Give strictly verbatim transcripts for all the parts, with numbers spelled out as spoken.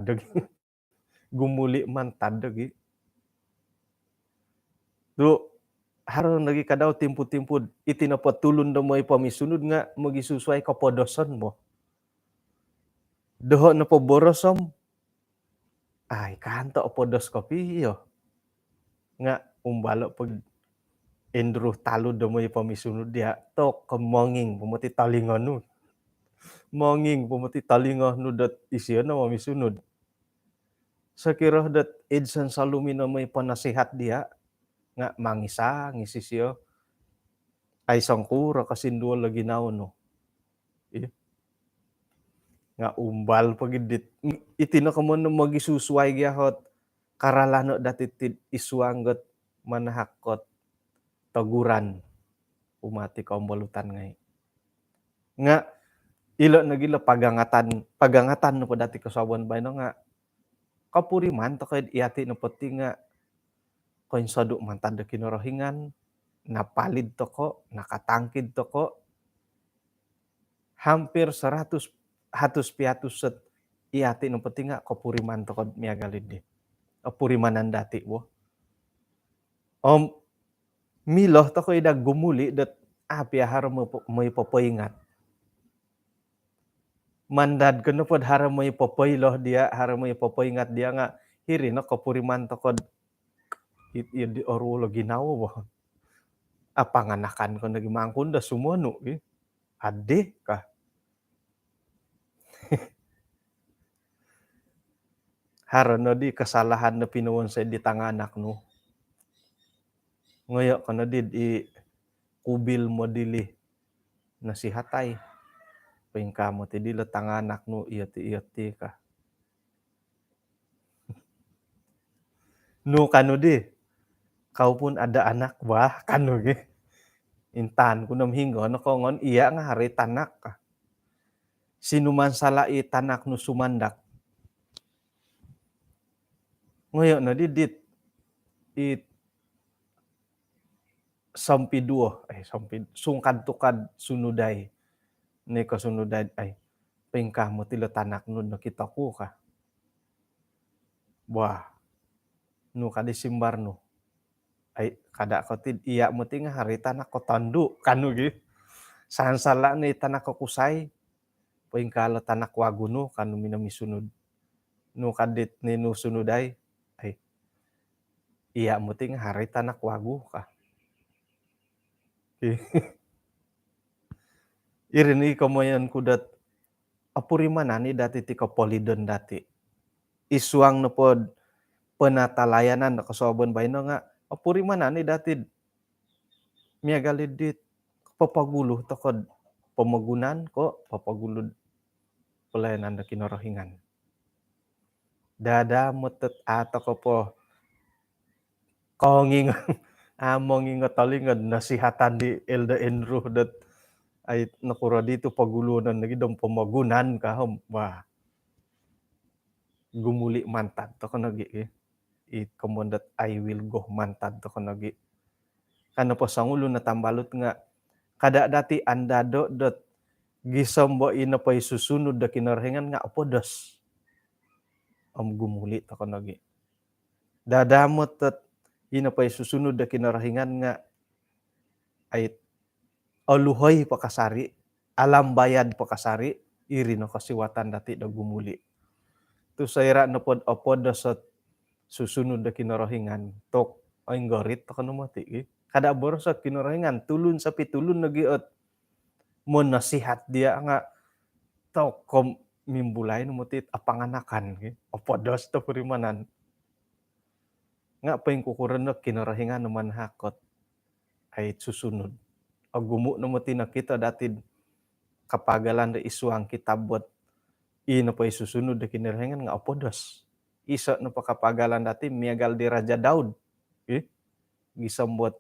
Dogi. Gumuli mantad dogi. Tu haro nogi kadau timpu-timpu iti nopo tulun do moi pomisunud nga mogisusuai kopodoson bo. Doho nopo boros om, ai, kanto opodos kopio. Nga umbalo po Andrew Talud do moi pomisunud dia, tok monging po moti tolingo nu. Monging po moti tolingo nu dot isio no momisunud. Sokiro dot Edson Salumi no moi ponasihat dia, nga mangisangis isio. Ai, songkuro kosinduol do ginawo nu. Ih. Nga umbal po gidit. Iti no komoyon mogisusuai gia hot karalano dati tid isuang got manahak kot toguran umati kombolutan ngai. Nga ilo nogi lo pagangatan, pagangatan nopo dati kosuabon baino nga kopuriman toko id iati nopo ti nga koinsodu mantad do Kinorohingan, napalid toko, nakatangkid toko, hampir seratus, hatus piatus set iati nopo ti nga kopuriman toko miagal di. Opurimanan dati bo. Om milo toko ida gumuli dot api haro moi popoingat. Mandad ko nopo haro moi popoilo dia, haro moi popoingat dia nga hiri no kopuriman toko id, id oruol o ginawo bo. Apanganakan ko nogi mangkun do sumonu i. Adih kah. Haro no di kasalahan no pinowonsoi di tanganak nu. Ngoyo ko no di, di kubil mo dili nasihatai. Poingkaa mo ti dilo tanganak nu, iyo ti, iyo ti kah. Nu kanu di, kau pun ada anak bah, kanu gi. Intan ku nom hinggo no kongon, iya nga hari tanak kah. Sinuman salah i tanak nu sumandak. Ngoyo no di dit, it sompiduo, eh, sompi, sungkad tukad sunudai. Ni ko sunudai, ai, poingkaa mo ti lo tanak nu nokito ku kah. Wah, nu kadi simbar nu. Ai, kada ko ti, iya mo ti nga hari tanak ko tondu, kanu gi. Sansala ni tanak ko kusai, poingkaa lo tanak wagu nu, kanu mino misunud. Nu kadit ni nu sunudai, ai, iya mo ti nga hari tanak wagu kah. Iri ni komoyon ku dot opurimanan i dati ti kopolidon dati. Isuang nopo penatalayanan do kosuabon baino nga opurimanan i dati miagal i dit popogulu toko pomogunan ko popogulu pelayanan do Kinorohingan. Dada metet atau ko po konging, among ingot tolingo nasihatan di Elder Andrew dot ai nokuro di tu pogulunan lagi dong pomogunan kah om. Wah. Gumuli mantad toko nogi i. I komoyon dot I will go mantad toko nogi. Kano po songulun no tambalut nga kada dati andado dot gisom bo ino po i susunud do Kinorohingan nga opodos. Om gumuli toko nogi. Dadamot dot ino po i susunud do Kinorohingan nga ai oluhoi po kasari, alambayad po kasari, iri no kosiwatan dati do gumuli. Tu soira nopo dot opodos ot susunud do Kinorohingan, tok oinggorit toko no moti gi. Kada boros ot Kinorohingan, tulun sopi tulun nogi ot monasihat dia nga tok ko mimbulai no moti apanganakan gi. Opodos topurimanan. Nga poingkukuro no Kinorohingan no manahak ot ai susunud. Ogumu no moti nokito dati kapagalan do isuang kitab bot ino po i susunud do Kinorohingan nga opodos. Iso nopo kapagalan dati miagal di Raja Daud. Ih, gisom bot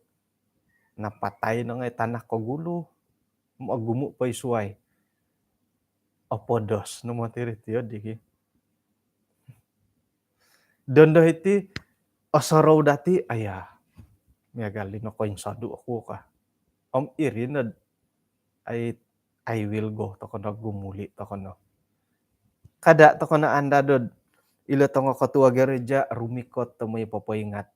napatai no ngai tanak kogulu, ogumu po i suai. Opodos no moti ri tio di gi. Dondo hiti osorou dati, aya, miagal di nokoinsodu oku kah. Om iri no ai I will go toko no, gumuli toko no. Kada toko no andado dot ilo tongo ketua gereja rumikot do moi popoingat.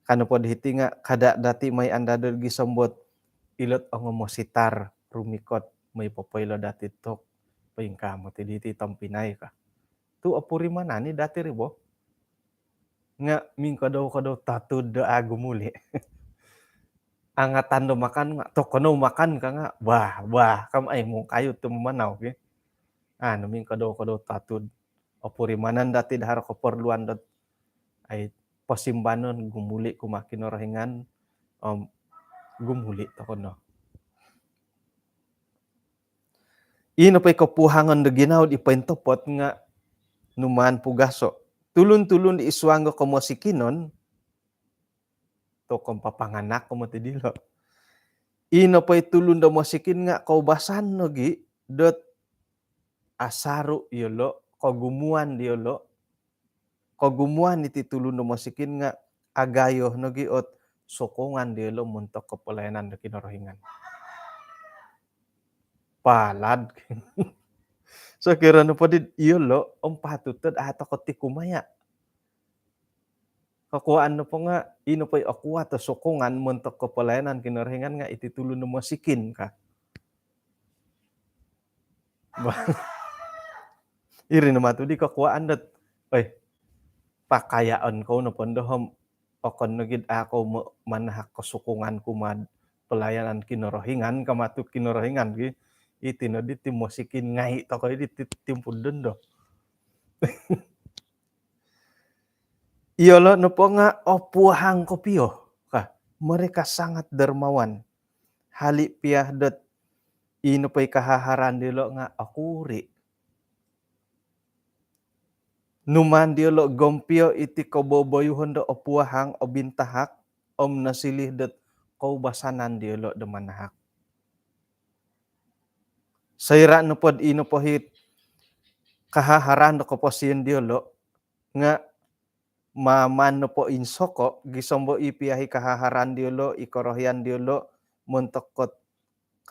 Ka nopo di hiti nga kada dati moi andado gisom dot ilo tongo mositar rumikot moi popoilo dati tu poingkaa moti di hiti tompinai ka. Tu opurimanan i dati ri bo. Nga mingkodou-kodou tatud do agu muli. Angatan do makan nga tokonou makan ka nga bah, bah, kam ai mungkayu tu mamanau ki. Anu mingkodou-kodou tatud. Opurimanan dati dahar keperluan dot ai posimbanon gumuli kumaa Kinorohingan, om gumuli tokono. Ino po i kopuhangon do ginawo di pointopot nga numaan pugaso. Tulun-tulun di isuang do komosikinon, tokom papanganak ko moti dilo. Ino po i tulun do mosikin nga koubasan nogi dot asaru iyolo, kogumuan diolo, kogumuan iti tulun do mosikin nga agayo nogi ot sokongan diolo montok ko pelayanan do Kinorohingan. Palad. Sokiro nopo di iyolo, om patut dot ato koti kumaya. Kokuaan nopo nga, ino po i okuat o sokongan montok ko pelayanan Kinorohingan nga iti tulun do mosikin ka. Iri no matu di kokuaan dot, oi, pakayaon kou nopo ndo om okon nogi dot au kou manahak ko sokongan kumaa pelayanan Kinorohingan ka matu Kinorohingan ki. Iti no di ti mosikin ngai tokou di ti timpu dondo. Iyolo nopo nga opuhang kopio ka. Mereka sangat dermawan. Hali pia dot ino po i kahaharan diolo nga okuri. Numaan diolo gompio iti koboboyuhon do opuhang, obintahak, om nosilih dot koubasanan diolo do manahak. Soira nopo dot ino po it kahaharan do koposion diolo nga maan nopo insoko gisom dot i pia i kahaharan diolo, i korohian diolo montok kot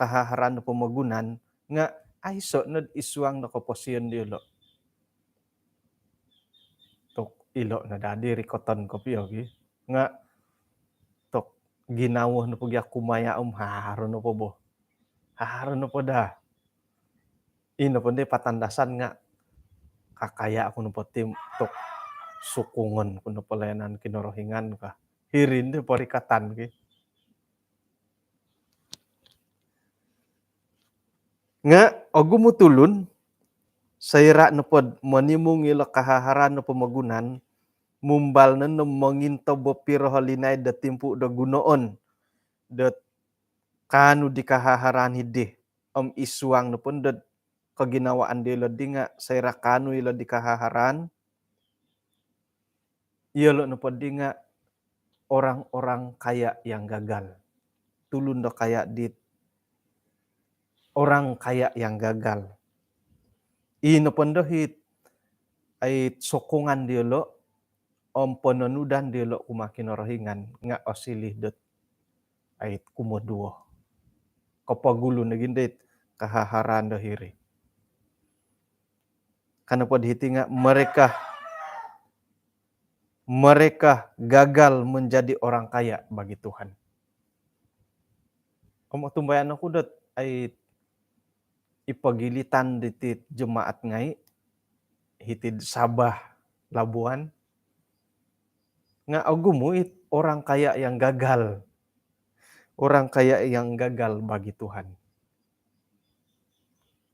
kahaharan do pomogunan nga aiso nod isuang do koposion diolo. Tok ilo no dadi rikoton kopio gi. Nga tok ginawo nopo gia kumaya om haro nopo bo. Haro nopo daa. Ino po ndi patandasan nga kakaya aku nopo tim tok sokongon ku nopo pelayanan Kinorohingan ka. Hiri ndi porikatan ki. Nga ogumu tulun, soira nopo dot monimung ilo kahaharan do pomogunan, mumbal no no mongintob o piro o linaid do timpu do gunoon dot kaanu di kahaharan hidi. Om isuang nopo dot koginawaan diolo di nga soira kaanu ilo di kahaharan, iyolo nopo di nga orang-orang kaya yang gagal. Tulun do kaya dit orang kaya yang gagal. Ino po ndo it ai sokongan diolo om pononudan diolo kumaa Kinorohingan nga osilih dot ai kumoduo. Kopogulu nogi dit kahaharan do hiri. Ka nopo di hiti nga mereka, mereka gagal menjadi orang kaya bagi Tuhan. Om otumbayaan oku dot ai i pogilitan diti jemaat ngai hiti id Sabah, Labuan, nga ogumu it orang kaya yang gagal. Orang kaya yang gagal bagi Tuhan.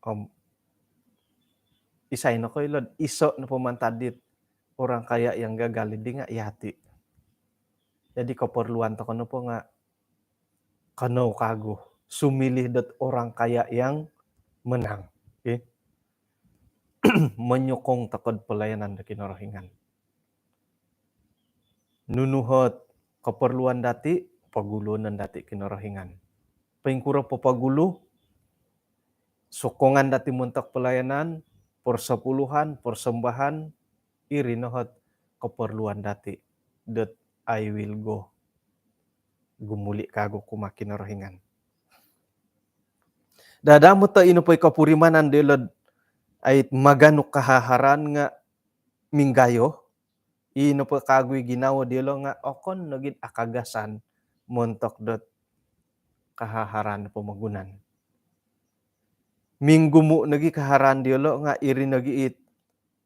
Om isai nokoilo dot iso nopo mantad dit orang kaya yang gagal di nga yati. Jadi keperluan tokou nopo nga kanou kagu sumilih dot orang kaya yang menang. Okey. Menyokong tokou do pelayanan do Kinorohingan. Nunu ot keperluan dati, poguluon dati Kinorohingan. Poingkuro popogulu, sokongan dati montok pelayanan, persepuluhan, persembahan, iri no ot keperluan dati dot I will go. Gumuli kagu kumaa Kinorohingan. Dadi moti ino po i kopurimanan diolo dot ai maganu kahaharan nga minggayo, i nopo kagu i ginawo diolo nga okon nogi akagasan montok dot kahaharan pomogunan. Minggumu nogi kahaharan diolo nga iri nogi it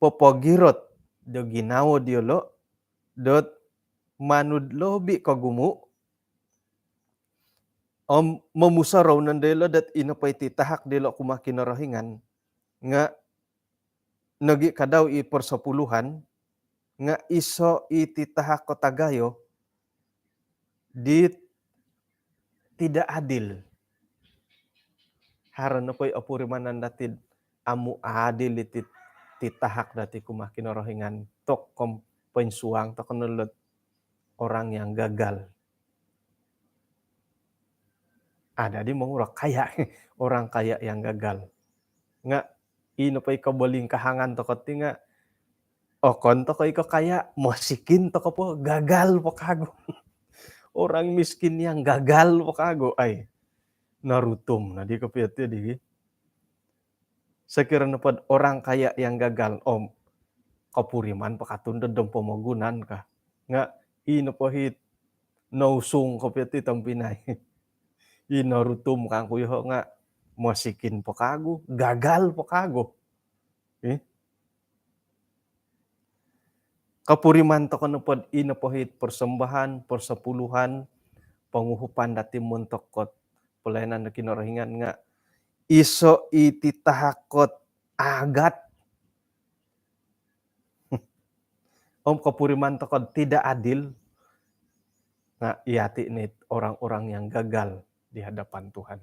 popogirot do ginawo diolo dot manud lobi kogumu om momusorou nondo ilo dot i nopo i titahak diolo kumaa Kinorohingan nga nogi kadau i persepuluhan nga iso i titahak ko tagayo di tidak adil. Haro nopo i opurimanan dati amu adil iti titahak dati kumaa Kinorohingan, tok kom poinsuang toko no lot orang yang gagal. Ada di mongura kaya, orang kaya yang gagal. Nga i nopo i kobolingkahangan toko ti nga okon toko i ko kaya, mosikin toko po, gagal po kagu. Orang miskin yang gagal po kagu. Ai, narutum nodi kopio ti di. Sekiranya pod orang kaya yang gagal, om kopuriman po katundo dom pomogunan ka. Nga i nopo hit nousung kopio ti tompinai. I narutum kangku yoho nga mosikin po kagu, gagal po kagu. Eh? Kopuriman toko nopo di i nopo hit persembahan, persepuluhan, ponguhupan dati montok kot pelayanan do Kinorohingan nga iso i titahak kot agat. Om kopuriman toko tidak adil, nga iyati ni orang-orang yang gagal di hadapan Tuhan.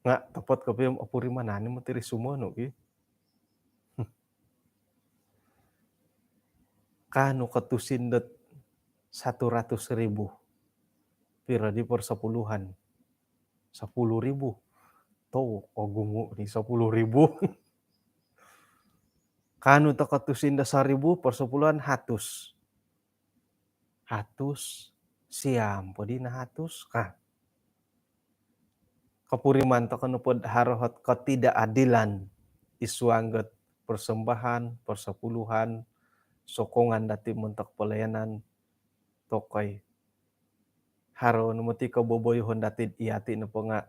Nga topot kopio om opurimanan ni moti ri sumonu ki. Kanu ko tusin dot satu ratus ribu. Piro di persepuluhan? Sepuluh ribu. Tau ogumu ni sepuluh ribu. Kanu toko tusin dot seribu, persepuluhan hatus. Hatus, siam po di na hatus ka. Kopuriman toko nopo di haro hot ketidakadilan i suang dot persembahan, persepuluhan, sokongan dati montok pelayanan toko i. Haro no moti koboboyohon dati iyati nopo nga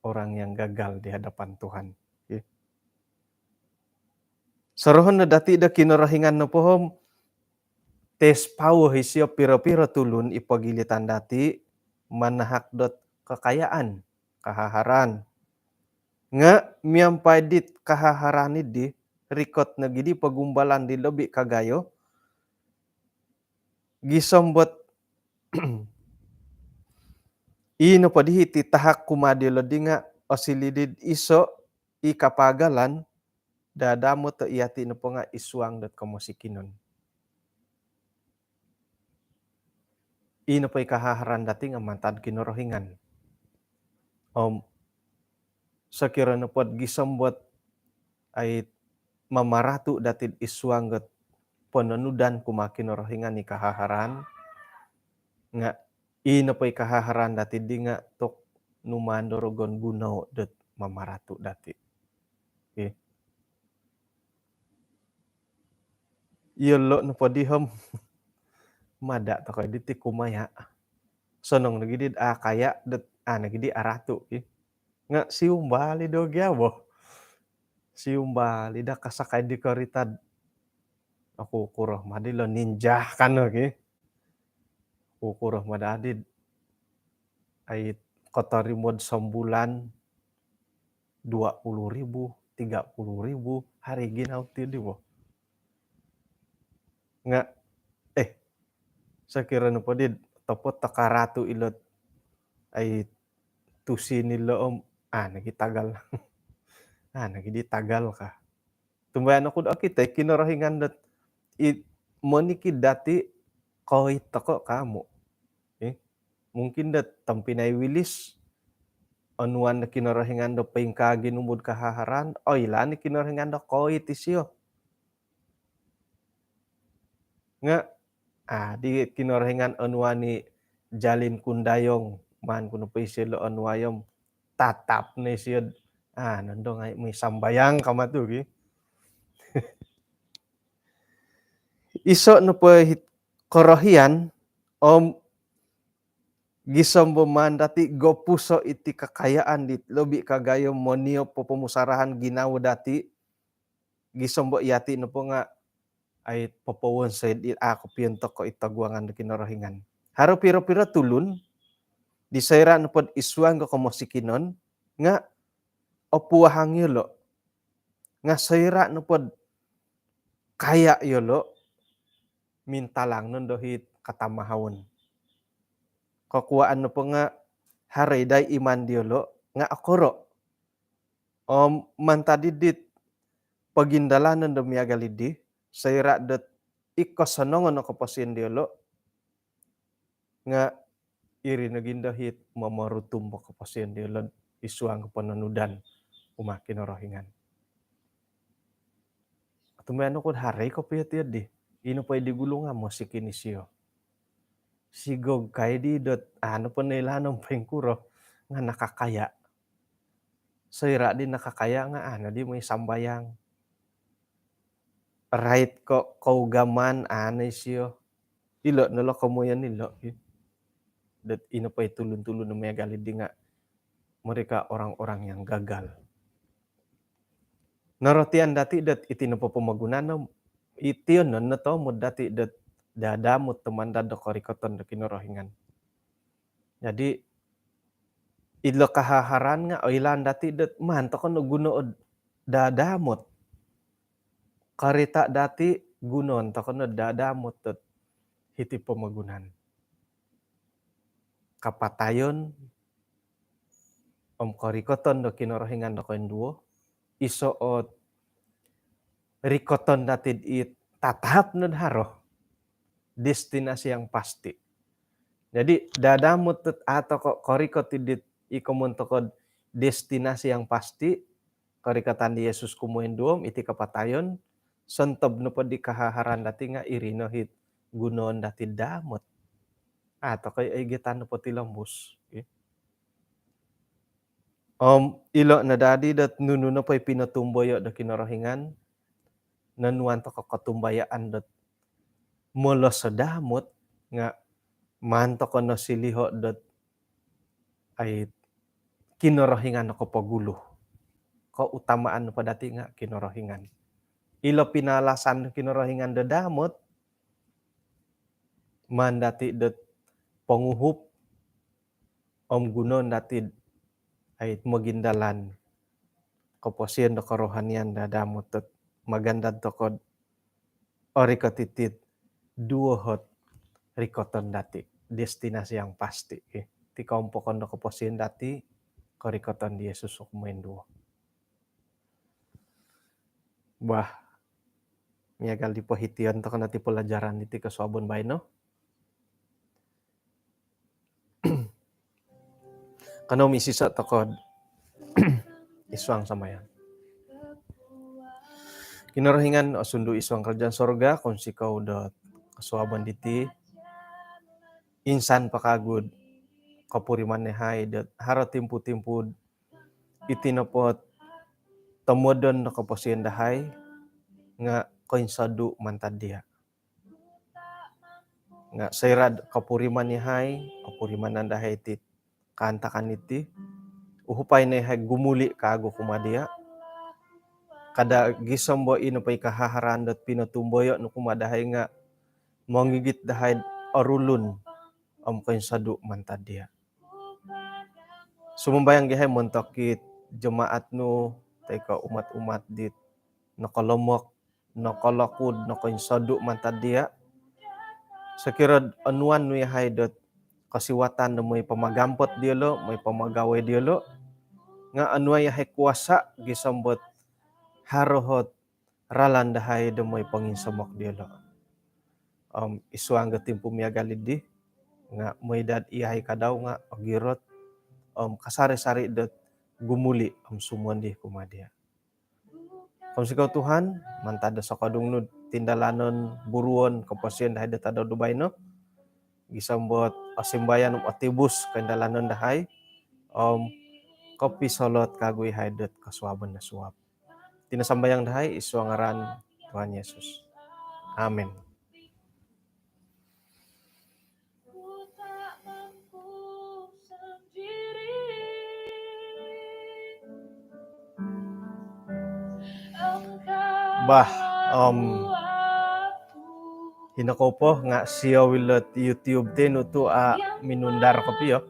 orang yang gagal di hadapan Tuhan. Okey. Sorohon no dati do Kinorohingan nopo om tespawo isio piro-piro tulun i pogilitan dati manahak dot kekayaan, kahaharan. Nga miampai dit kahaharan idi, rikot nogi di pogumbalan di lobi kagayo, gisom dot i nopo di hiti tahak kumaa diolo di nga osiliu di iso i kapagalan, dadamot do iyati nopo nga i suang dot komosikinon. I nopo i kahaharan dati nga mantad Kinorohingan. Om sokiro nopo dot gisom dot ai mamaratu dati i suang dot pononudan kumaa Kinorohingan i kahaharan, nga i nopo i kahaharan dati di nga tok numaan do rogon gunoo dot mamaratu dati. Okey. Iyolo nopo di om mada toko i diti kumaya. Sonong nogi di a kaya dot a nogi di aratu ki. Nga siumbal i do gia bo. Siumbal i do kasakai di korita. Oku kuro mada ilo Ninja kanu ki. Oku kuro mada adi. Ai kotorimo do sombulan dua puluh ribu, tiga puluh ribu, hari ginawo ti di bo. Nga eh sokiro nopo di topot do karatu ilo ai tusin ilo om a nogi tagal. A nogi di tagal ka. Tumbayaan oku do okito i Kinorohingan dot i monikid dati koit toko ka amu. Eh, mungkin dot tompinai Wilis onuan do Kinorohingan do poingkaa ginumu'd kahaharan, oilaan i Kinorohingan do koit isio. Nga a di Kinorohingan onuan i Jalin Kundayong, maan ku nopo isio ilo onuai om tatap no isio dot a nondo ngai moi sambayang kama tu ki. Iso' nopo hit korohian om gisom bo maan dati' gopuso' iti kakayaan dit lobi' kagayo moniyop popomusarahan ginawo dati', gisom bo iyati' nopo nga' ai popowonsoi'd a' kopiontok ko' i toguangan do Kinorohingan. Haro piro-piro tulun di soira' nopod isuang ko komosikinon nga' opuahang iyolo'. Nga' soira' nopod kaya' iyolo', mintalang nondo hit katamahawon. Kokuaan nopo nga' haro i' daa iman diyolo' nga' okoro'. Om mantad id dit pogindalanon do miagal iddi, soira' dot i kosonongon o koposion diyolo' nga' iri nogi ndo hit momorutum po koposion diyolo'd isuang ko pononudan kumaa Kinorohingan. Tumbayaan oku'd haro i' kopio tiyo'ddi. Ino po i' di gulu nga' mosikin isio. Sigog kai di dot anu po noilaan om poingkuro nga' nakakaya'. Soira' di nakakaya' nga' anu di moi sambayang. Rait ko' kougaman anu isio. Ilo' no lo komoyon ilo' ki. Dot ino po i' tulun-tulun miagal iddi nga' mereka orang-orang yang gagal. Norotian dati' dot iti nopo pomogunan no, iti no no tomod dati' dot dadamot tomandad do korikoton do Kinorohingan. Jadi ilo kahaharan nga' oilaan dati' dot maan toko' no gunoon dadamot. Karita' dati' gunoon toko' no dadamot dot hiti pomogunan. Kapatayon om korikoton do Kinorohingan do koinduo, iso' ot rikoton dati'd i tatahap nod haro destinasi yang pasti. Jadi dadamot dot a' toko' korikot id dit i komoyon toko'd destinasi yang pasti, korikotan di Yesus kumoinduo om iti kapatayon, sontob nopo di kahaharan dati' nga' iri no hit gunoon dati'd damot. A' toko' i' oigitan nopo tilombus. Om ilo' no dadi dot nunu nopo i pinotumboyo' do Kinorohingan, nonuan toko' kotumbayaan dot molos o damot nga' maan toko' no siliho' dot ai Kinorohingan no kopogulu. Koutamaan nopo dati' nga' Kinorohingan. Ilo pinalasan do Kinorohingan do damot, maan dati' dot ponguhup om gunoon dati'd ai mogindalan koposion do korohanian dadamot dot magandad toko'd orikot iti'd duo hot rikoton dati', destinasi yang pasti. Ti kompokon do koposion dati', korikoton di Yesus kumoinduo. Bah, miagal di pohition toko' no ti pelajaran diti kosuabon baino. Kanou misisa' toko'd isuang sambayang. Kinorohingan osundu isuang karajaan sorga, kounsikou dot kosuabon diti, insan po kagu'd kopuriman yahai dot haro timpu-timpu'd iti nopo't tomodon do koposion dahai nga' koinsodu' mantad diya'. Nga' soira'd kopuriman yahai, kopurimanan dahai iti kaantakan iti, uhupai no yahai gumuli' kaagu kumaa diya'. Kada' gisom bo ino po i kahaharaan dot pinotumboyo' nu kumaa dahai nga' mongigit dahai'd orulun om koinsodu' mantad diya'. Sumambayang yahai montok it jemaat nu toi ko' umat-umat dit nokolomok, nokolokud, nokoinsodu' mantad diya'. Sokiro'd onuan nu yahai dot kosiwatan do moi pamagampot diyolo', moi pamagawoi diyolo', nga' onuai yahai kuasa' gisom bo't haro hot ralan dahai do moi ponginsomok diyolo'. Om isuang do timpu miagal iddi nga' moi daa'd iyahai kadau nga' ogirot om kasari-sari' dot gumuli' om sumondi kumaa diya'. Kounsikou Tuhan, mantad do sokodung nu'd tindalanon buruon koposion dahai do tadau do baino. Gisom bo't osimbayan om otibus koindalanon dahai om kopisolot kaagu yahai dot kosuabon do suab. Iti no sambayang dahai id suang ngaran Tuhan Yesus. Amin. Bah, om hino kou po nga sio wilo't YouTube ti nu tu a minundar kopio.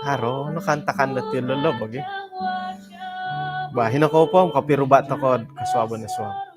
Haro no kaantakan dati lolo bagi. Bah, hino kou po om kopiruba tokou kosuabon id suang.